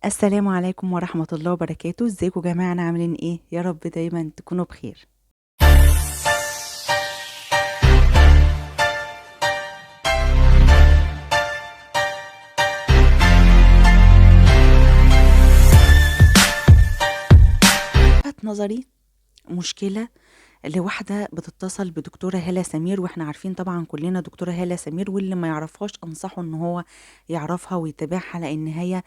السلام عليكم ورحمة الله وبركاته. ازيكم يا جماعة؟ عاملين ايه؟ يا رب دايما تكونوا بخير. لفت نظري مشكلة لواحدة بتتصل بدكتورة هالة سمير، واحنا عارفين طبعا كلنا دكتورة هالة سمير، واللي ما يعرفهاش انصحه ان هو يعرفها ويتابعها، لان هي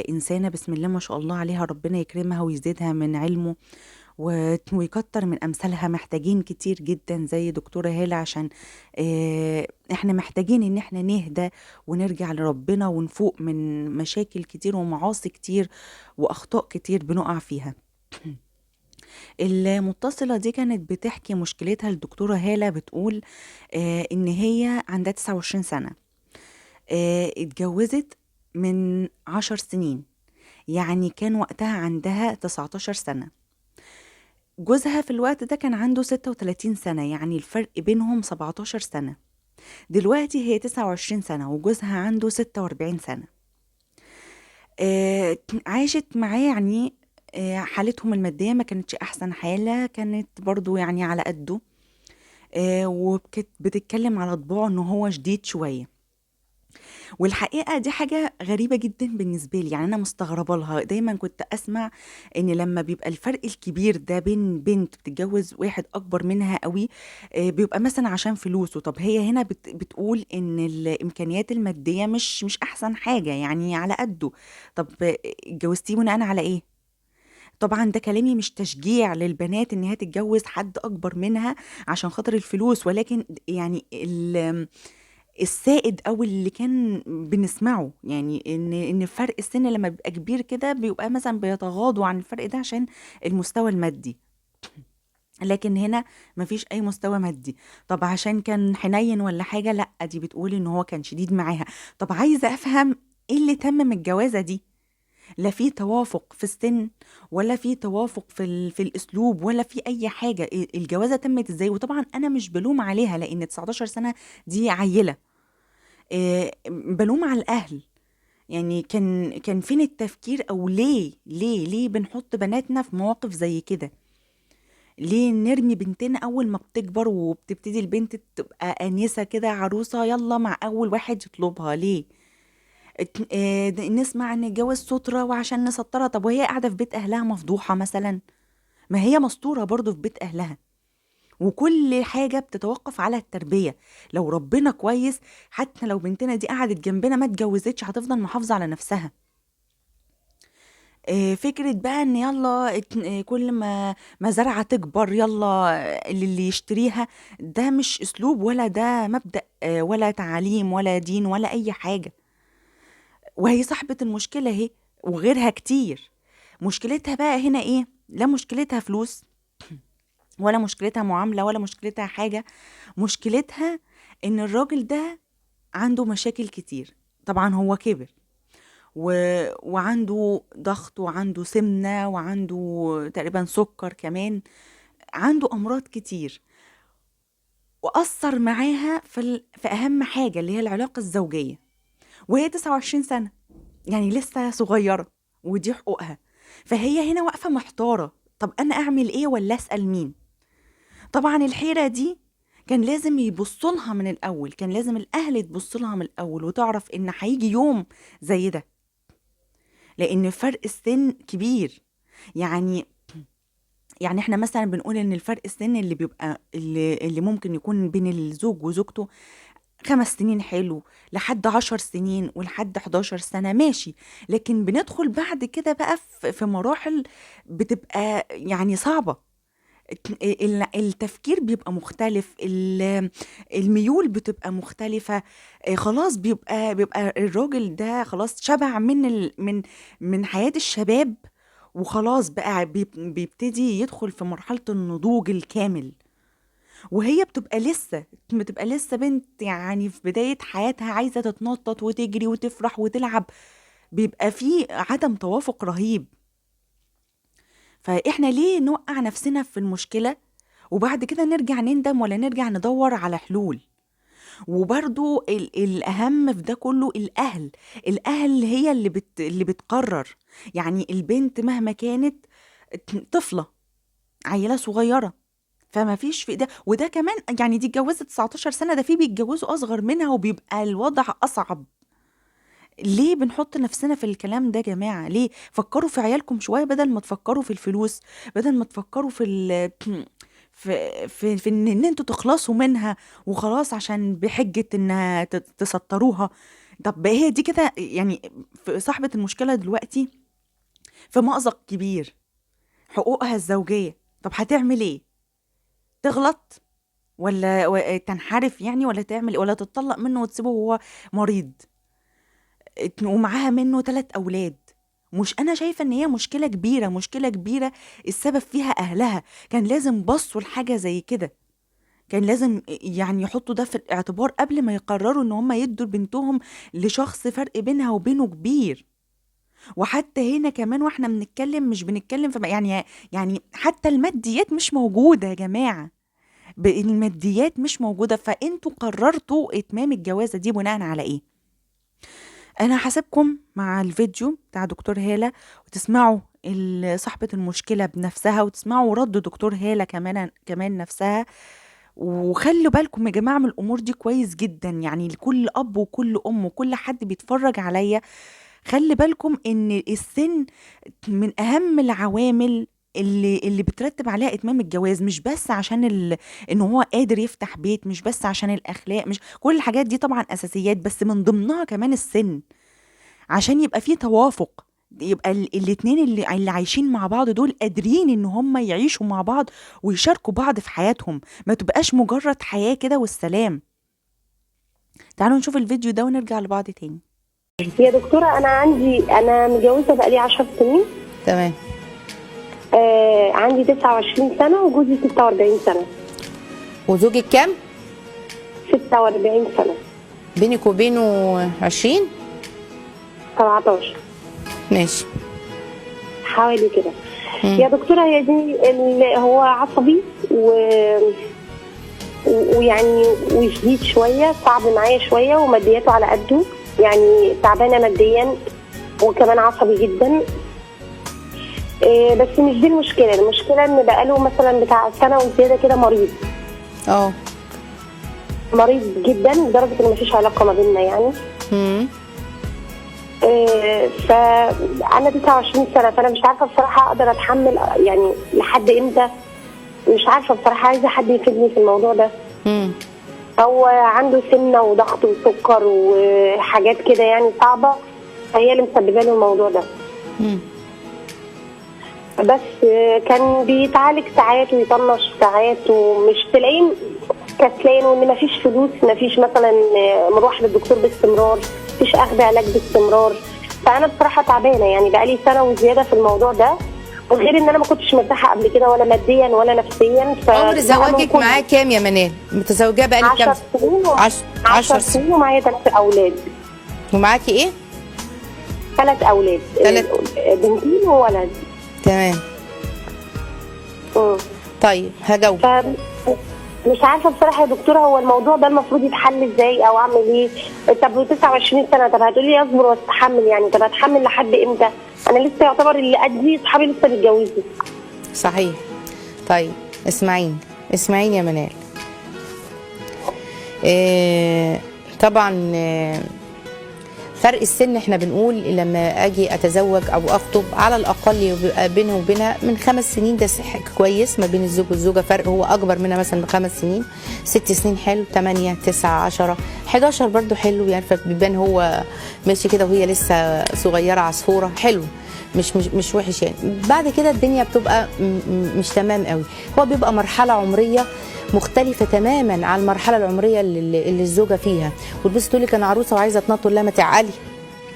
انسانة بسم الله ما شاء الله عليها، ربنا يكرمها ويزيدها من علمه ويكتر من امثالها. محتاجين كتير جدا زي دكتورة هالة، عشان احنا محتاجين ان احنا نهدى ونرجع لربنا ونفوق من مشاكل كتير ومعاصي كتير واخطاء كتير بنقع فيها. المتصلة دي كانت بتحكي مشكلتها للدكتورة هالة، بتقول إن هي عندها 29 سنة، اتجوزت من 10 سنين، يعني كان وقتها عندها 19 سنة. جوزها في الوقت ده كان عنده 36 سنة، يعني الفرق بينهم 17 سنة. دلوقتي هي 29 سنة وجوزها عنده 46 سنة. عاشت معاه، يعني حالتهم المادية ما كانتش أحسن حالة، كانت برضو يعني على قده، وكانت بتتكلم على طباعه إن هو شديد شوية. والحقيقة دي حاجة غريبة جدا بالنسبة لي، يعني أنا مستغربة لها. دايما كنت أسمع إن لما بيبقى الفرق الكبير ده بين بنت بتتجوز واحد أكبر منها قوي، بيبقى مثلا عشان فلوسه. طب هي هنا بتقول إن الإمكانيات المادية مش أحسن حاجة، يعني على قده. طب اتجوزتيه بناء على إيه؟ طبعا ده كلامي مش تشجيع للبنات ان هي تتجوز حد اكبر منها عشان خاطر الفلوس، ولكن يعني السائد او اللي كان بنسمعه، يعني ان فرق السن لما بيبقى كبير كده بيبقى مثلا بيتغاضوا عن الفرق ده عشان المستوى المادي، لكن هنا مفيش اي مستوى مادي. طب عشان كان حنين ولا حاجة؟ لا، دي بتقول ان هو كان شديد معاها. طب عايزة افهم ايه اللي تم من الجوازة دي؟ لا في توافق في السن، ولا في توافق في الاسلوب، ولا في اي حاجة. الجوازه تمت ازاي؟ وطبعا انا مش بلوم عليها لان 19 سنة دي عيله، بلوم على الاهل. يعني كان فين التفكير، او ليه ليه ليه بنحط بناتنا في مواقف زي كده؟ ليه نرمي بنتنا اول ما بتكبر وبتبتدي البنت تبقى انسه كده عروسه، يلا مع اول واحد يطلبها؟ ليه نسمع ان الجواز سترة وعشان نسترها؟ طب وهي قاعدة في بيت اهلها مفضوحة مثلا؟ ما هي مستورة برضو في بيت اهلها. وكل حاجة بتتوقف على التربية. لو ربنا كويس، حتى لو بنتنا دي قعدت جنبنا ما اتجوزتش، هتفضل محافظة على نفسها. فكرة بقى ان يلا كل ما زرعة تكبر يلا اللي يشتريها، ده مش اسلوب، ولا ده مبدأ، ولا تعاليم، ولا دين، ولا اي حاجة. وهي صاحبة المشكلة اهي وغيرها كتير. مشكلتها بقى هنا ايه؟ لا مشكلتها فلوس، ولا مشكلتها معاملة، ولا مشكلتها حاجة. مشكلتها ان الراجل ده عنده مشاكل كتير. طبعا هو كبر وعنده ضغط، وعنده سمنة، وعنده تقريبا سكر كمان، عنده امراض كتير، وأثر معاها في اهم حاجة اللي هي العلاقة الزوجية. وهي 29 سنة، يعني لسه صغيرة، ودي حقوقها. فهي هنا واقفة محتارة، طب أنا أعمل إيه ولا أسأل مين؟ طبعا الحيرة دي كان لازم يبصوا لها من الأول، كان لازم الأهل تبص لها من الأول وتعرف إن هيجي يوم زي ده، لأن فرق السن كبير. يعني احنا مثلا بنقول إن الفرق السن اللي بيبقى اللي ممكن يكون بين الزوج وزوجته 5 سنين حلو، لحد 10 سنين ولحد 11 سنة ماشي، لكن بندخل بعد كده بقى في مراحل بتبقى يعني صعبة. التفكير بيبقى مختلف، الميول بتبقى مختلفة. خلاص بيبقى الراجل ده خلاص شبع من حياة الشباب، وخلاص بقى بيبتدي يدخل في مرحلة النضوج الكامل، وهي بتبقى لسه بنت يعني في بداية حياتها، عايزة تتنطط وتجري وتفرح وتلعب. بيبقى فيه عدم توافق رهيب. فإحنا ليه نوقع نفسنا في المشكلة وبعد كده نرجع نندم ولا نرجع ندور على حلول؟ وبرضو الأهم في ده كله الأهل. الأهل هي اللي بتقرر. يعني البنت مهما كانت طفلة، عيلة صغيرة، فما فيش في ده. وده كمان يعني دي اتجوزت 19 سنة، ده في بيتجوزوا أصغر منها وبيبقى الوضع أصعب. ليه بنحط نفسنا في الكلام ده يا جماعة؟ ليه؟ فكروا في عيالكم شوية بدل ما تفكروا في الفلوس، بدل ما تفكروا في في في, في ان انتوا تخلصوا منها وخلاص عشان بحجة انها تسطروها. طب هي دي كده يعني صاحبة المشكلة دلوقتي في مأزق كبير، حقوقها الزوجية. طب هتعمل ايه؟ تغلط ولا تنحرف يعني، ولا تعمل، ولا تتطلق منه وتسيبه وهو مريض ومعاها منه 3 أولاد؟ مش أنا شايفة إن هي مشكلة كبيرة، مشكلة كبيرة السبب فيها أهلها. كان لازم بصوا لحاجة زي كده، كان لازم يعني يحطوا ده في الاعتبار قبل ما يقرروا إن هم يدوا بنتهم لشخص فرق بينها وبينه كبير. وحتى هنا كمان واحنا بنتكلم مش بنتكلم في يعني حتى الماديات مش موجودة يا جماعة، الماديات مش موجودة. فأنتوا قررتوا إتمام الجوازة دي بناء على إيه؟ أنا هسيبكم مع الفيديو بتاع دكتور هالة وتسمعوا صاحبة المشكلة بنفسها، وتسمعوا رد دكتور هالة كمان نفسها. وخلوا بالكم يا جماعة من الأمور دي كويس جدا، يعني لكل أب وكل أم وكل حد بيتفرج عليا، خلي بالكم إن السن من أهم العوامل اللي بترتب عليها إتمام الجواز. مش بس عشان إن هو قادر يفتح بيت، مش بس عشان الأخلاق، مش كل الحاجات دي طبعا أساسيات، بس من ضمنها كمان السن، عشان يبقى فيه توافق، يبقى الاتنين اللي عايشين مع بعض دول قادرين إن هم يعيشوا مع بعض ويشاركوا بعض في حياتهم، ما تبقاش مجرد حياة كده والسلام. تعالوا نشوف الفيديو ده ونرجع لبعض تاني. يا دكتورة أنا متجوزة بقالي 10 سنين. تمام. عندي 29 سنة وجوزي 46 سنة. وزوجك كام؟ 46 سنة. بينك وبينه 20؟ 17. ماشي، حوالي كده. يا دكتورة هي دي هو عصبي ويعني وشديد شوية، صعب معايا شوية، ومادياته على قده، يعني تعبانة ماديا، وكمان عصبي جدا. بس مش دي المشكلة، المشكلة ان بقاله مثلا بتاع سنة وزيادة كده مريض. مريض جدا لدرجة ان مفيش علاقة ما بيننا يعني. فانا 29 سنة، فانا مش عارفه بصراحة اقدر اتحمل يعني لحد امتى، مش عارفه بصراحة، عايزه حد يفيدني في الموضوع ده. هو عنده سمنه وضغط وسكر وحاجات كده يعني صعبة، فهي اللي مسببه له الموضوع ده. بس كان بيتعالج ساعات ويطنش ساعات، ومش تلاقيه كسلان، وان مفيش فلوس، مفيش مثلا مروح للدكتور باستمرار، مفيش اخذ علاج باستمرار. فانا بصراحة تعبانة يعني، بقالي سنة وزيادة في الموضوع ده، وغير ان انا ما كنتش مرتاحة قبل كده ولا ماديا ولا نفسيا. عمر زواجك معاه كام يا منال؟ متزوجاه بقالك كام؟ 10 سنين. 10 سنين ومعايا 3 اولاد. ومعاكي ايه؟ 3 اولاد، بنتين وولد. تمام. طيب هجاوب. مش عارفه بصراحة يا دكتورة، هو الموضوع ده المفروض يتحل ازاي او اعمل ايه؟ طب 29 سنة، طب هتقولي اصبر واستحمل يعني، طب هتحمل لحد امتى؟ انا لسه يعتبر اللي قدي اصحابي لسه بيتجوزوا. صحيح. طيب اسمعيني، اسمعيني يا منال. طبعا فرق السن احنا بنقول لما اجي اتزوج او اخطب على الاقل يبقى بينه وبينها من 5 سنين، ده كويس ما بين الزوج والزوجة، فرق هو اكبر منها مثلا ب5 سنين، 6 سنين حلو، 8 9 10 11 برده حلو يعني، فبيبان هو ماشي كده وهي لسه صغيرة عصفوره، حلو، مش مش مش وحش يعني. بعد كده الدنيا بتبقى مش تمام قوي، هو بيبقى مرحلة عمرية مختلفة تماما عن المرحلة العمرية اللي الزوجة فيها، وتبص تقول لك انا عروسه وعايزه اتنطط، لها ما تعقلي،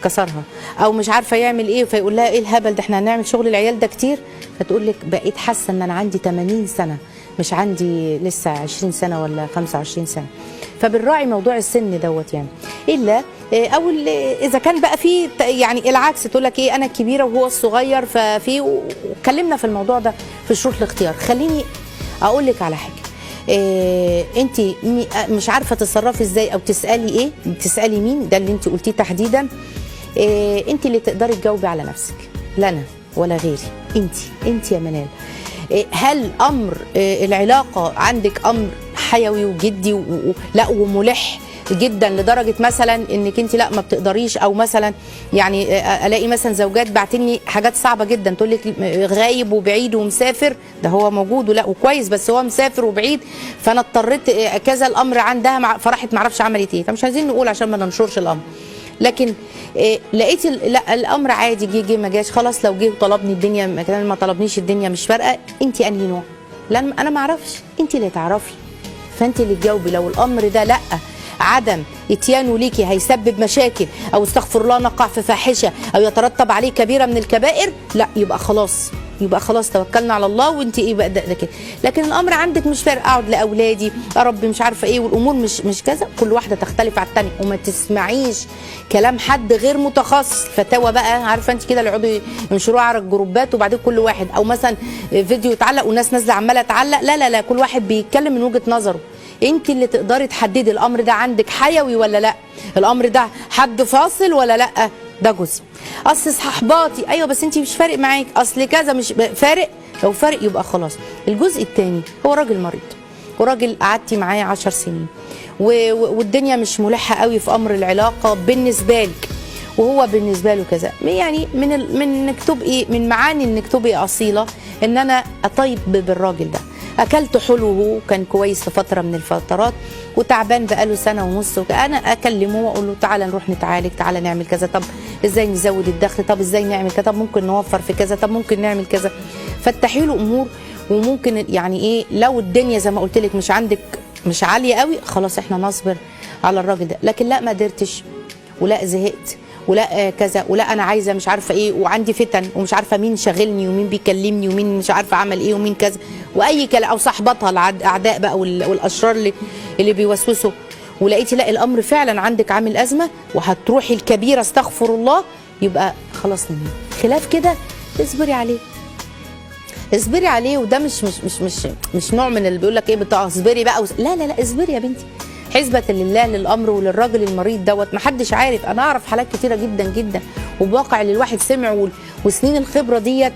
كسرها، او مش عارفه يعمل ايه، فيقول لها ايه الهبل ده، احنا هنعمل شغل العيال ده كتير، فتقول لك بقيت حاسه ان انا عندي 80 سنة مش عندي لسه 20 سنة ولا 25 سنة. فبنراعي موضوع السن دوت يعني، الا او اذا كان بقى في يعني العكس، تقول لك ايه انا الكبيرة وهو الصغير، ففي واتكلمنا في الموضوع ده في شروط الاختيار. خليني اقول لك على حاجة، انت مش عارفه تتصرفي ازاي او تسالي ايه، تسالي مين، ده اللي انت قلتيه تحديدا. انت اللي تقدري تجاوبي على نفسك، لا انا ولا غيري، انت يا منال. هل امر العلاقة عندك امر حيوي وجدي لا وملح جدا لدرجة مثلا انك انت لا ما بتقدريش، او مثلا يعني الاقي مثلا زوجات بعتني حاجات صعبة جدا، تقول لك غايب وبعيد ومسافر، ده هو موجود ولا وكويس بس هو مسافر وبعيد، فانا اضطريت كذا الامر عندها فراحت ما اعرفش عملت ايه. فمش عايزين نقول عشان ما ننشرش الامر، لكن لقيت لا الامر عادي، جه ما جاش، خلاص لو جه وطلبني الدنيا، ما طلبنيش الدنيا مش فارقه. انت انهي نوع؟ لا انا ما اعرفش، انت اللي تعرفي، فانت اللي تجاوبي. لو الامر ده لا عدم اتيانه ليكي هيسبب مشاكل، او استغفر الله نقع في فاحشه، او يترتب عليه كبيرة من الكبائر، لا يبقى خلاص، يبقى خلاص توكلنا على الله وانت ايه بقى ده كده. لكن الامر عندك مش فارق، اقعد لاولادي اربي مش عارفه ايه، والامور مش كذا، كل واحدة تختلف على الثانية، وما تسمعيش كلام حد غير متخصص. فتاوى بقى عارفه انت كده اللي يقعدوا ينشروها على الجروبات، وبعدين كل واحد او مثلا فيديو يتعلق والناس نازله عماله تعلق، لا لا لا، كل واحد بيتكلم من وجهه نظره. انت اللي تقدري تحددي الامر ده عندك حيوي ولا لا، الامر ده حد فاصل ولا لا، ده جزء. اصل صحباتي، ايوه بس انت مش فارق معاك، اصل كذا مش فارق، لو فارق يبقى خلاص. الجزء الثاني هو راجل مريض، وراجل قعدتي معاه 10 سنين والدنيا مش ملحة قوي في امر العلاقة بالنسبة لك، وهو بالنسبة له كذا، يعني من انك تبقي من معاني انك تبقي اصيلة، ان انا اطيب بالراجل ده، اكلت حلوة كان كويس في فترة من الفترات وتعبان بقاله 1.5 سنة، انا اكلمه واقول له تعالى نروح نتعالج، تعالى نعمل كذا، طب ازاي نزود الدخل، طب ازاي نعمل كذا، طب ممكن نوفر في كذا، طب ممكن نعمل كذا. فتحي له امور، وممكن يعني ايه لو الدنيا زي ما قلت لك مش عندك مش عالية قوي، خلاص احنا نصبر على الراجل ده. لكن لا ما قدرتش، ولا زهقت، ولا كذا، ولا انا عايزه مش عارفه ايه، وعندي فتن ومش عارفه مين شاغلني ومين بيكلمني ومين مش عارفه عمل ايه ومين كذا واي كلام، او صاحبتها الاعداء بقى والاشرار اللي بيوسوسوا، ولقيتي لا الامر فعلا عندك عامل ازمة وهتروحي الكبيرة استغفر الله، يبقى خلاص نهي. خلاف كده اصبري عليه، اصبري عليه. وده مش مش مش مش مش نوع من اللي بيقول لك ايه بتاع اصبري بقى لا لا لا، اصبري يا بنتي، حسبة لله للامر وللراجل المريض دوت، محدش عارف. انا اعرف حالات كتيرة جدا جدا، وبواقع اللي الواحد سمعه وسنين الخبرة ديت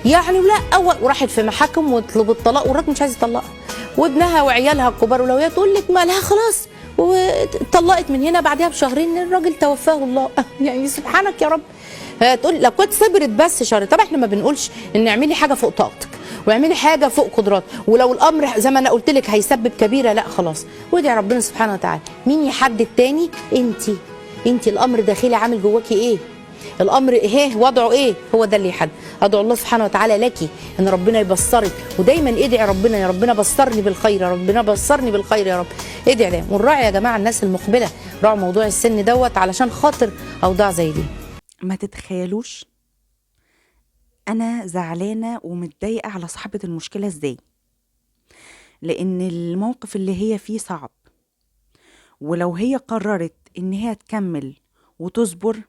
يعني، ولا اول وراحت في محاكم وطلب الطلاق والراجل مش عايز يطلقها، وابنها وعيالها الكبار، ولو هي تقول لك ما لها خلاص واتطلقت من هنا، بعدها بشهرين الراجل توفاه الله. يعني سبحانك يا رب. تقول لو كنت صبرت بس شهر. طبعا احنا ما بنقولش ان اعملي حاجة فوق طاقتك واعملي حاجة فوق قدراتك، ولو الامر زي ما انا قلت لك هيسبب كبيرة لا خلاص، وادعي ربنا سبحانه وتعالى. مين يحدد تاني؟ انت الامر داخلي عامل جواكي ايه، الامر ايه، وضعه ايه، هو ده اللي يحدد. ادعو الله سبحانه وتعالى لك ان ربنا يبصرك، ودايما ادعي ربنا يا ربنا بصرني بالخير، يا ربنا بصرني بالخير يا رب، ادعي دايما. ونراعي يا جماعة الناس المقبلة، راعوا موضوع السن دوت علشان خاطر اوضاع زي دي. ما تتخيلوش انا زعلانة ومتضايقه على صاحبه المشكلة ازاي، لان الموقف اللي هي فيه صعب، ولو هي قررت ان هي تكمل وتصبر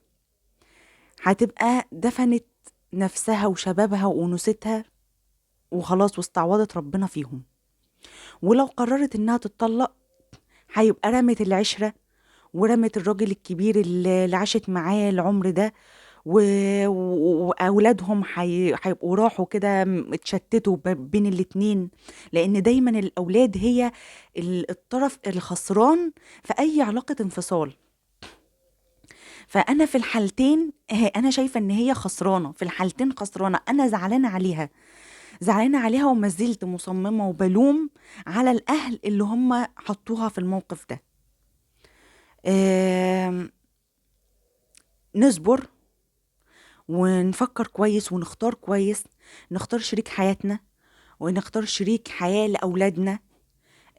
هتبقى دفنت نفسها وشبابها وانوثتها وخلاص، واستعوضت ربنا فيهم. ولو قررت انها تتطلق هيبقى رمت العشرة ورمت الراجل الكبير اللي عاشت معاه العمر ده، واولادهم هيبقوا راحوا كده اتشتتوا بين الاتنين، لان دايما الاولاد هي الطرف الخسران في اي علاقة انفصال. فانا في الحالتين انا شايفة ان هي خسرانة، في الحالتين خسرانة. انا زعلانة عليها، زعلانة عليها، وما زلت مصممة وبلوم على الاهل اللي هم حطوها في الموقف ده. نصبر ونفكر كويس ونختار كويس، نختار شريك حياتنا ونختار شريك حياة لأولادنا،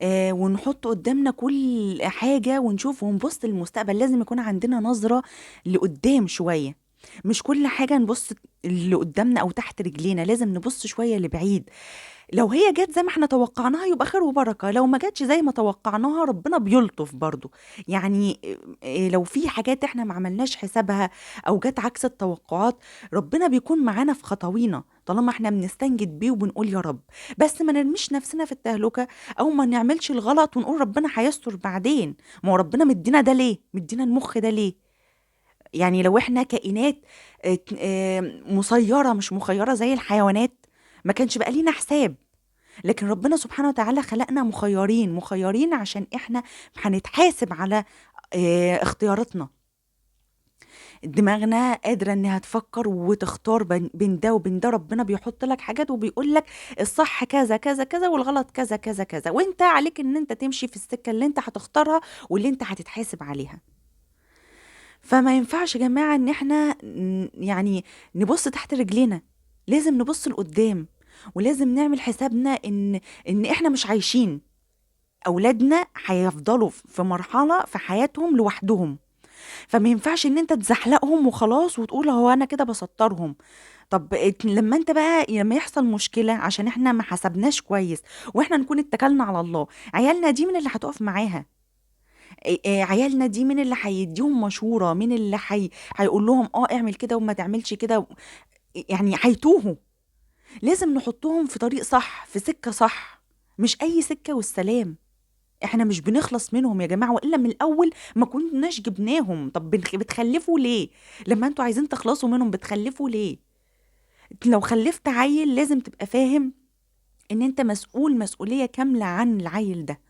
ونحط قدامنا كل حاجة ونشوف ونبص للمستقبل. لازم يكون عندنا نظرة لقدام شوية. مش كل حاجة نبص اللي قدامنا أو تحت رجلينا، لازم نبص شوية لبعيد. لو هي جت زي ما احنا توقعناها يبقى خير وبركة، لو ما جاتش زي ما توقعناها ربنا بيلطف برضو. يعني لو في حاجات احنا ما عملناش حسابها أو جت عكس التوقعات، ربنا بيكون معانا في خطوينا طالما احنا بنستنجد بيه وبنقول يا رب. بس ما نرميش نفسنا في التهلكة أو ما نعملش الغلط ونقول ربنا هيستر بعدين. ما هو ربنا مدينا ده ليه؟ مدينا المخ ده ليه؟ يعني لو احنا كائنات مسيرة مش مخيرة زي الحيوانات ما كانش بقى لينا حساب، لكن ربنا سبحانه وتعالى خلقنا مخيرين، مخيرين عشان احنا هنتحاسب على اختياراتنا. دماغنا قادرة انها تفكر وتختار بين ده وبين ده. ربنا بيحط لك حاجات وبيقول لك الصح كذا كذا كذا والغلط كذا كذا كذا، وانت عليك ان انت تمشي في السكة اللي انت هتختارها واللي انت هتتحاسب عليها. فما ينفعش يا جماعة ان احنا يعني نبص تحت رجلينا، لازم نبص لقدام، ولازم نعمل حسابنا ان احنا مش عايشين، اولادنا هيفضلوا في مرحلة في حياتهم لوحدهم. فما ينفعش ان انت تزحلقهم وخلاص وتقول هو انا كده بسطرهم. طب لما انت بقى لما يحصل مشكلة عشان احنا ما حسبناش كويس واحنا نكون اتكلنا على الله، عيالنا دي من اللي هتقف معاها؟ عيالنا دي من اللي هيديهم مشورة؟ من اللي هيقول لهم اعمل كده وما تعملش كده؟ يعني هيتوهوا. لازم نحطهم في طريق صح، في سكة صح، مش أي سكة والسلام. احنا مش بنخلص منهم يا جماعة، وإلا من الأول ما كناش جبناهم. طب بتخلفوا ليه؟ لما انتوا عايزين تخلصوا منهم بتخلفوا ليه؟ لو خلفت عيل لازم تبقى فاهم ان انت مسؤول مسؤولية كاملة عن العيل ده،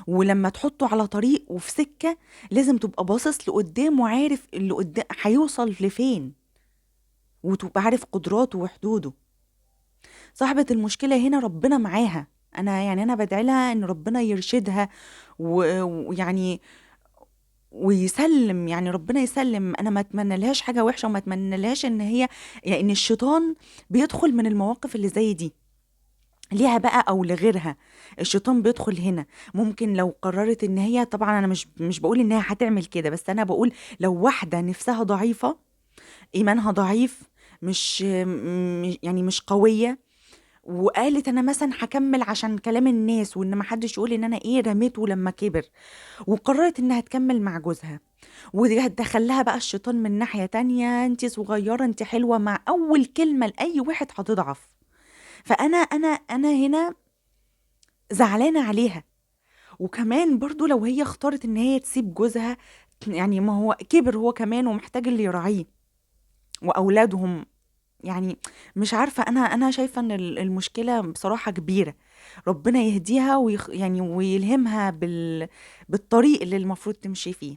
ولما تحطه على طريق وفي سكة لازم تبقى باصص لقدام وعارف اللي قدام هيوصل لفين، وتبقى عارف قدراته وحدوده. صاحبة المشكلة هنا ربنا معاها، أنا يعني أنا بدعي لها إن ربنا يرشدها ويعني ويسلم، يعني ربنا يسلم. أنا ما أتمنى لهاش حاجة وحشة، وما أتمنى لهاش إن هي يعني إن الشيطان بيدخل من المواقف اللي زي دي ليها بقى أو لغيرها. الشيطان بيدخل هنا. ممكن لو قررت إن هي، طبعا أنا مش بقول إنها هتعمل كده، بس أنا بقول لو واحدة نفسها ضعيفة، إيمانها ضعيف، مش يعني مش قوية، وقالت أنا مثلا هكمل عشان كلام الناس وإن ما حدش يقول إن أنا إيه رميته لما كبر، وقررت إنها تكمل مع جوزها، ودخلها بقى الشيطان من ناحية تانية، أنت صغيرة أنت حلوة، مع أول كلمة لأي واحد هتضعف. فأنا أنا أنا هنا زعلانة عليها. وكمان برضو لو هي اختارت إن هي تسيب جوزها، يعني ما هو كبر هو كمان ومحتاج اللي يراعيه وأولادهم، يعني مش عارفة. أنا شايفة إن المشكلة بصراحة كبيرة. ربنا يهديها يعني ويلهمها بالطريق اللي المفروض تمشي فيه.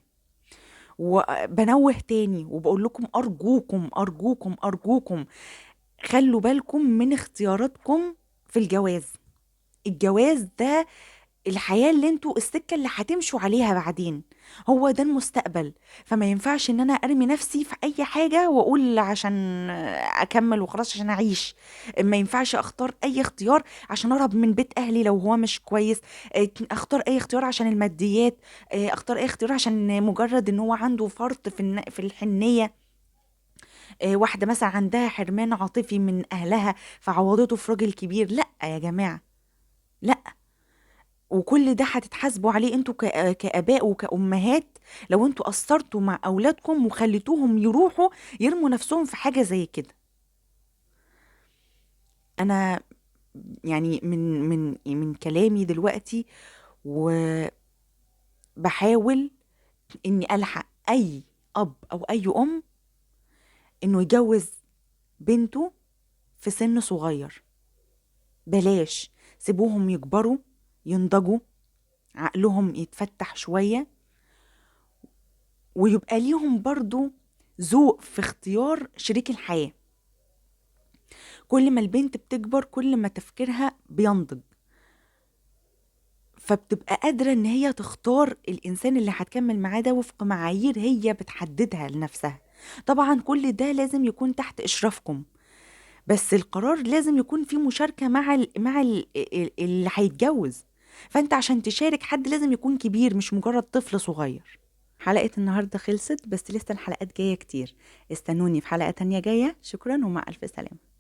وبنوه تاني وبقول لكم أرجوكم أرجوكم أرجوكم خلوا بالكم من اختياراتكم في الجواز. الجواز ده الحياة اللي انتوا السكة اللي هتمشوا عليها بعدين، هو ده المستقبل. فما ينفعش ان انا ارمي نفسي في اي حاجة واقول عشان اكمل وخلاص عشان اعيش. ما ينفعش اختار اي اختيار عشان اهرب من بيت اهلي لو هو مش كويس، اختار اي اختيار عشان الماديات، اختار اي اختيار عشان مجرد ان هو عنده فرط في الحنية. واحدة مثلا عندها حرمان عاطفي من اهلها فعوضته في راجل كبير. لا يا جماعة، لا. وكل ده هتتحاسبوا عليه انتوا كآباء وكأمهات لو انتوا قصرتوا مع أولادكم وخليتوهم يروحوا يرموا نفسهم في حاجة زي كده. أنا يعني من من من كلامي دلوقتي وبحاول إني ألحق أي أب أو أي أم إنه يجوز بنته في سن صغير. بلاش، سيبوهم يكبروا، ينضجوا، عقلهم يتفتح شوية، ويبقى ليهم برضو ذوق في اختيار شريك الحياة. كل ما البنت بتكبر كل ما تفكيرها بينضج، فبتبقى قادرة ان هي تختار الانسان اللي هتكمل معاه ده وفق معايير هي بتحددها لنفسها. طبعا كل ده لازم يكون تحت اشرافكم، بس القرار لازم يكون فيه مشاركة مع اللي هيتجوز. فانت عشان تشارك حد لازم يكون كبير، مش مجرد طفل صغير. حلقة النهاردة خلصت، بس لسه الحلقات جاية كتير. استنوني في حلقة تانية جاية. شكرا ومع ألف سلامة.